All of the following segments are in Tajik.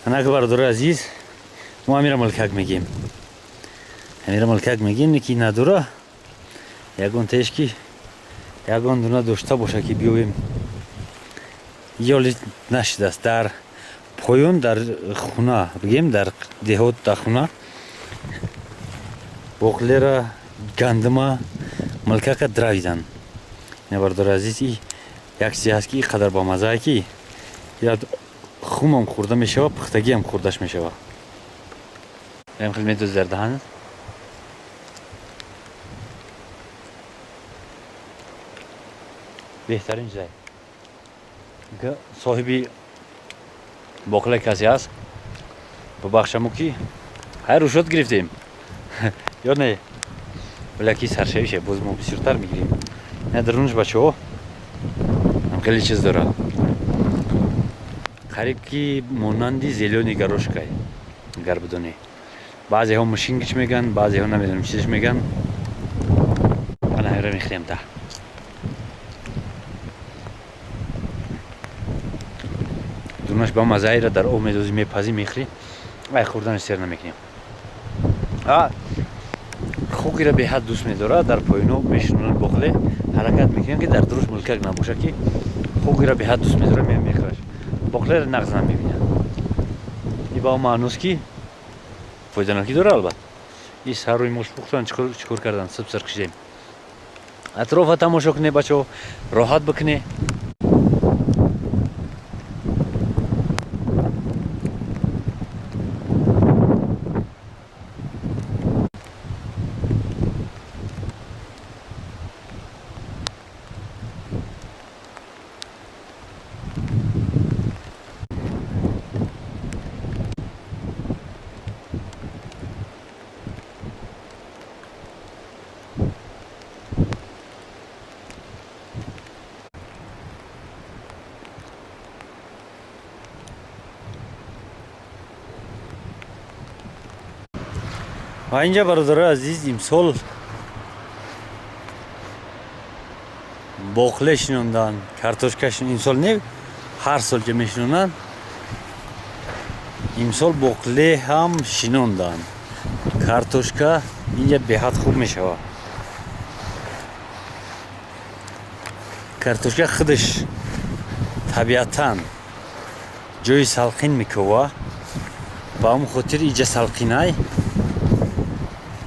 Анака, бародарои азиз, мо ҳамира милкак мегем. Ҳамира милкак мегем, ки надора ягон теш, ки ягон дуна дошта боша, ки биёем. Ёли нашидааст. Дар поён, дар хуна бигем, дар деҳот, дар хуна боқлера, гандума, милкака дравидан. Ина, бародари азиз, и як чизе ҳаст, ки ин қадар бамаззае, ки хумам хӯрда мешава, пухтагиам хӯрдаш мешава. Ям хел медози дар даҳан. Беҳтарин чизай. Соҳиби боқле касе ҳаст, бубахшаму, ки ҳай рушват гирифтем ё не, валяки саршавише, боз мо бисёртар мегирем. На дарунаш, бачаҳо, хеле чиз дора, қариб ки монанди зелёный горошкай. Агар бидонӣ, баъзеҳо мушингич меган, баъзеҳо намедонам чизиш меган. Ана ҳайра мехӯрем. Та дунаш ба мазаира, дар об медозӣ, мепазӣ, мехӯрӣ, ай хӯрданаш сер намекунем. А хокира беҳад дӯст медорад. Дар поёно мешинонанд боқле, ҳаракат мекунем, ки дар дуруш мулкак набошад, ки хокира беҳад дӯст медорад, мехӯраш. Боқлеро нағз намебинад. И ба он маъност, ки фоиданокӣ дора, албатта. И саррӯи мош пухтан, чикор кардан, сибсир кишидем. Атрофа тамошо куне, бачаҳо, роҳат бикуне. Ва инҷа, бародарои азиз, имсол боқле шинондан, картошка. Имсол не, ҳар сол ҷа мешинонанд. Имсол боқле ҳам шинонданд, картошка инҷа беҳад хуб мешавад. Картошка худаш табиатан ҷои салқин мекова. Ба ҳамн хотир иҷа салқинай,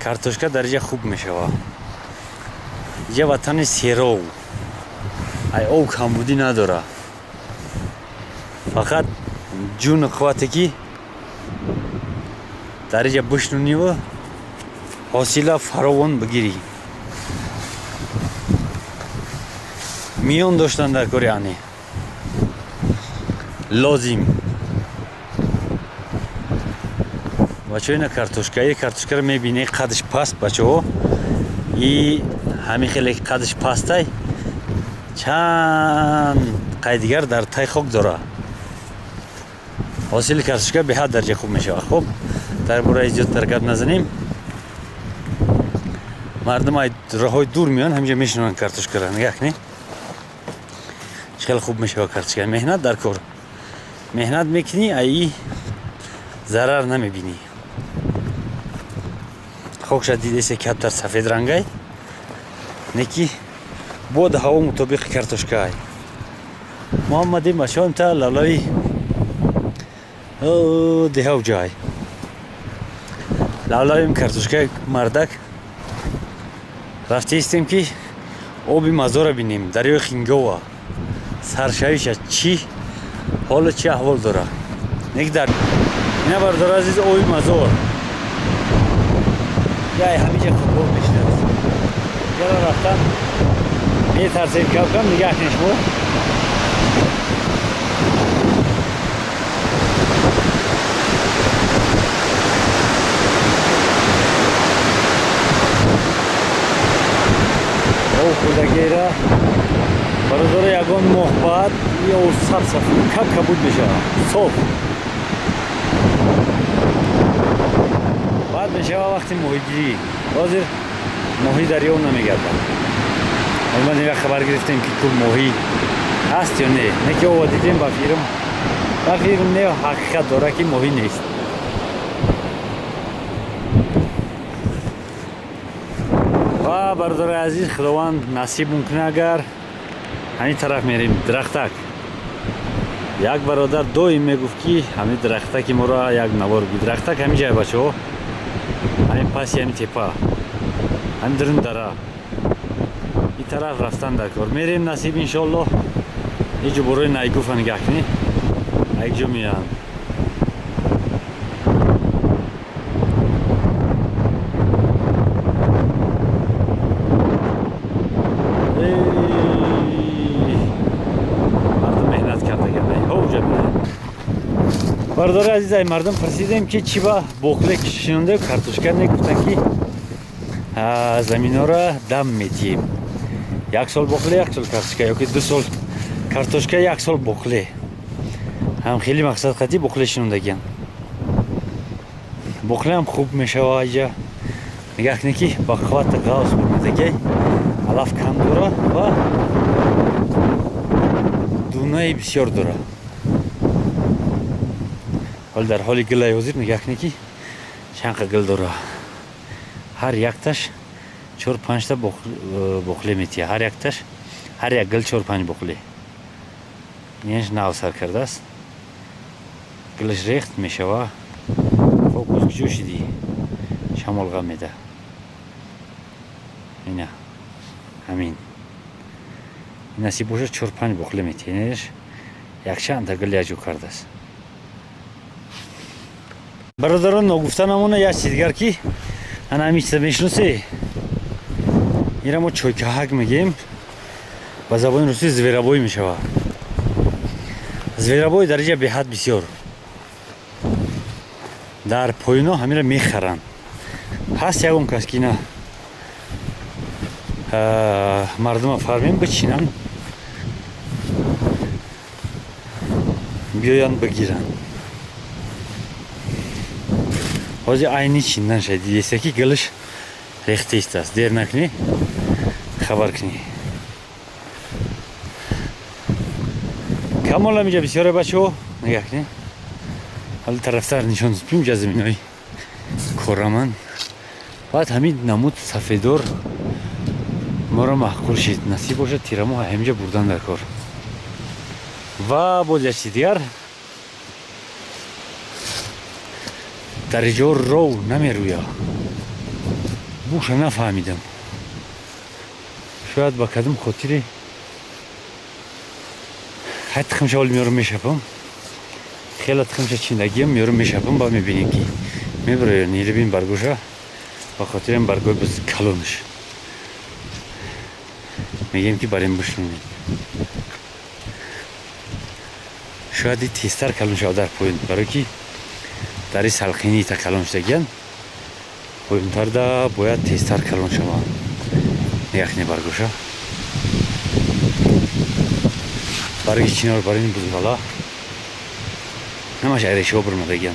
картошка дар иҷа хуб мешавад. Иҷа ватани серов, ай об камбудӣ надора, фақат ҷуну қуввате, ки дар иҷа бишнуниву ҳосила фаровон бигирӣ. Миён доштан дар кори, яъне лозим. Бачаҳо, ина картошка. И картошкаро мебинӣ, қадш паст, бачаҳо. И ҳамин хеле қадш пастай, чанд қай дигар дар тай хок дора. Ҳосили картошка беҳад дарҷа хуб мешавад. Хуб, дар бораи зиёдтар гап назанем. Мардум ай роҳҳои дур меоянд, ҳаминҷа мешинонанд картошкаро. Нигаҳ кунед, чӣ хеле хуб мешавад картошка. Меҳнат дар кор, меҳнат мекунӣ, аи зарар намебинӣ. Хокша дидесе, камтар сафед рангай, неки бод ҳаво мутобиқи картошкаай. Мо омадем, бачаҳо, та лавлави деҳав ҷай, лавлавим картошкаи мардак рафтаистем, ки оби мазора бинем, дарёи Хингова саршавиша чӣ ҳоло, чӣ аҳвол дора. Неки дар ина, бародари азиз, оби мазор яй ҳамиҷа хуб мешинад. Яра рафтан метарсем кам кам. Нигаҳ кунед шумо. Об хӯрдагиера, бародаро, ягон моҳ баъд ё саб каб кабуд мешавад, соф баъд мешава. Вақти моҳигирӣ, ҳозир моҳӣ дарёв намегардад. Омадем, як хабар гирифтем, ки кул моҳӣ ҳаст ё не. Не ки ова дидем, ба фирм. Ба фикр не ҳақиқат дора ки моҳӣ нест. Ва бародари азиз, Худованд насиб мумкин агар ҳамин тараф мерем дарахтак. Як бародар доим мегуфт ки ҳамин дарахтаки моро як навор би. Дарахтак ҳамин ҷай бачаҳо. Ҳамин паси ҳамин тепа. Ҳамин дарун дара. Ин тараф рафтан дар кор. Мерем насиб иншоаллоҳ. Иҷо борои найгуфа нигаҳ кунӣ. Якҷо меянд. Мардум меҳнат кардаган. Ҳо меянд. Бародари азиз, ай мардум пурсидем ки чӣ ба боқле шинонда картошка не, гуфтанд ки заминора дам метиҳем. Як сол боқле, як сол картошка, ёки 2 сол картошка, як сол боқле. Ҳам хеле мақсад қатӣ боқле шинондагиан. Боқле ҳам хуб мешава иҷа. Нигаҳ кунед ки ба қуввати ғавз бурмадагиай, алаф кам дора ва дунаи бисёр дора. Ҳол дар ҳоли гилай ҳозир нигаҳ кунед ки чанд қа гил дора. Ҳар якташ 4-5 та боқле метиҳад. Ҳар якташ, ҳар як гил 4-5 боқле. Инаш нав сар кардааст. Гилаш рехт мешава. Фокус куҷо шидӣ? Шамол ғам меда. Ина ҳамин. Насиб бошад 4-5 боқле метиҳад. Инаш якчанда гил якҷо кардааст. Бародарон, ногуфта намона як чиз дигар ки ана ҳамин чиза мешиносе? Ира мо чойкаҳак мегем. Ба забони русӣ зверобой мешавад. Зверобой дар иҷа беҳад бисёр. Дар поино ҳамира мехаранд. Ҳаст ягон кас ки ина мардума фармем бичинанд, биёянд бигиранд. Ҳозир айни чиндан шад дидеста ки гилаш рехта истааст. Дер накунӣ, хабар кунӣ. Камолам иҷа бисёре бачаҳо, нигаҳ кунед. Ҳоли тарафтар нишон пим иҷа заминои кораман. Баъд ҳамин намуд сафедор моро маъқул шид. Насиб бошад тирамоҳ ҳаминҷа бурдан дар кор. Ва боз як чиз дигар, дар иҷо ров намерӯя. Буша нафаҳмидам. Шояд ба кадом хотире ҳай тухмша ҳоли меёрам мешапам. Хеле тухмша чиндагиам меёрам мешапам, ба мебинем ки мебароя нерибин баргоша, ба хотирам баргои боз калонаш. Мегем ки барем бишнонем. Шояд и тезтар калон шавад дар поён, барое ки дар и салқинӣ та калон шудагиян, поёнтарда бояд тезтар калон шаванд. Нигаҳ кунед баргоша. Барги чинор барин бузбала. Ҳамаш айрешиҳо бурмадагиян.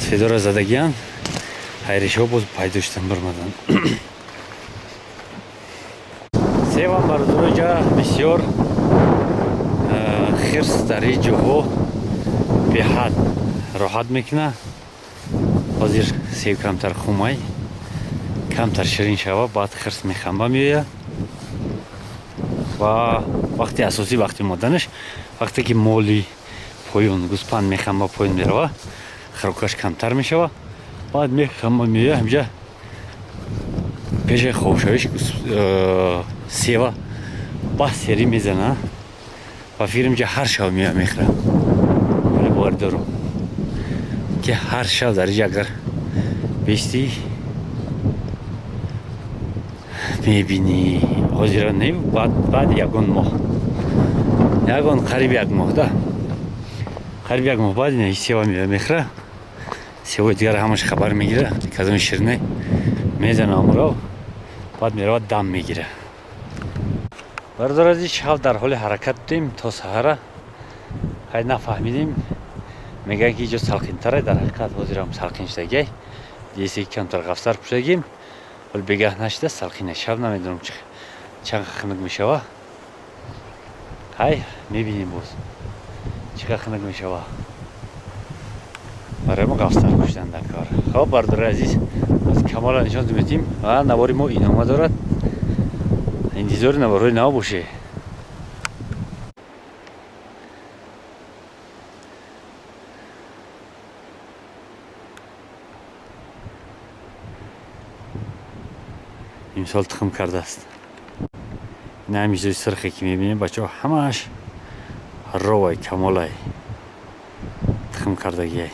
Сфедора задагиян, айрешиҳо боз пайдо шудан бурмадан. Севам бародаро иҷа бисёр хирс дар ин ҷоҳо беҳад роҳат мекунад. Ҳозир сев камтар хумай, камтар ширин шава, баъд хирс мехамба меояд. Ва вақти асосӣ вақти моданаш, вақте ки моли поён гӯспанд мехамба поён мерава, хӯрокаш камтар мешава, баъд мехамба меояд ҳамҷа пеши хобшавиш сева бас серӣ мезана ва фикр инҷа ҳар шаб меояд мехӯрад. Вале боварӣ дорам ки ҳар шаб дар инҷа агар бистӣ мебинӣ. Ҳозира не, баъд ягон моҳ, ягон қариб як моҳ да, қариб як моҳ баъд ина сева меояд мехӯрад. Севои дигар ҳамаш хабар мегира, кадоми ширине мезана амро, баъд меравад дам мегира. Бародар азиз, шаб дар ҳоли ҳаракат будем то саҳара. Хай нафаҳмидем, мегӯянд ки иҷо салқинтаре, дар ҳақиқат ҳозирам салқин шудагиай. Дидесе ки камтар ғафстар пӯшагим, вале бегаҳ нашуда салқина. Шаб намедонам чанд хунук мешава. Ҳай мебинем боз. Чӣ қадр хунук мешава. Барои мо ғафстар пӯшидан дар кор. Хоб, бародари азиз, аз камола нишон метим ва навори мо идома дорад. Интизори наворҳои нав боше. Имсол тухм кардааст. Ин ҳамин чизои сирхе ки мебинем, бачаҳо, ҳамааш ровай, камолай, тухм кардагиай.